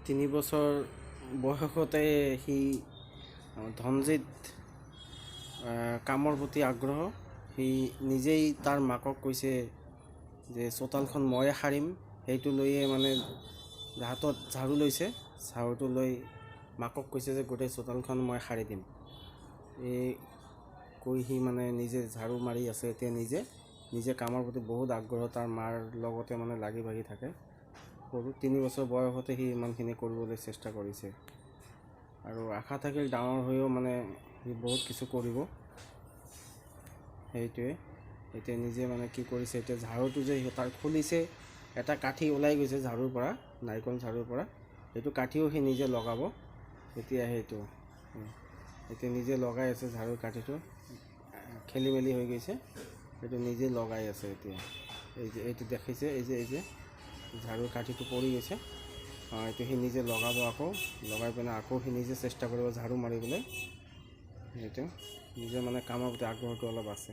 3 বছৰ বয়সতে সি ধনজিত কামৰ প্ৰতি আগ্ৰহ। সি নিজেই তাৰ মাকক কৈছে যে চোতালখন ময়ে সাৰিম। সেইটো লৈয়ে মানে হাতত ঝাৰু লৈছে। ঝাৰুটো লৈ মাকক কৈছে যে গোটেই চোতালখন মই সাৰি দিম। এই কৈ সি মানে নিজে ঝাৰু মাৰি আছে এতিয়া। নিজে নিজে কামৰ প্ৰতি বহুত আগ্ৰহ। তাৰ মাৰ লগতে মানে লাগি ভাগি থাকে। সৰু 3 বছৰ বয়সতে সি ইমানখিনি কৰিবলৈ চেষ্টা কৰিছে আৰু আশা থাকিল ডাঙৰ হৈও মানে সি বহুত কিছু কৰিব। সেইটোৱে। এতিয়া নিজে মানে কি কৰিছে, এতিয়া ঝাৰুটো যে তাৰ খুলিছে, এটা কাঠি ওলাই গৈছে ঝাৰুৰ পৰা, নাৰিকল ঝাৰুৰ পৰা। সেইটো কাঠিও সি নিজে লগাব এতিয়া। সেইটো এতিয়া নিজে লগাই আছে। ঝাৰুৰ কাঠিটো খেলি মেলি হৈ গৈছে, সেইটো নিজে লগাই আছে এতিয়া। এই যে এইটো দেখিছে, এই যে ঝাৰুৰ কাঠিটো পৰি গৈছে। অঁ, এইটো সি নিজে লগাব আকৌ। লগাই পিনে আকৌ সি নিজে চেষ্টা কৰিব ঝাৰু মাৰিবলৈ। সেইটো নিজে মানে কামৰ প্ৰতি আগ্ৰহটো অলপ আছে।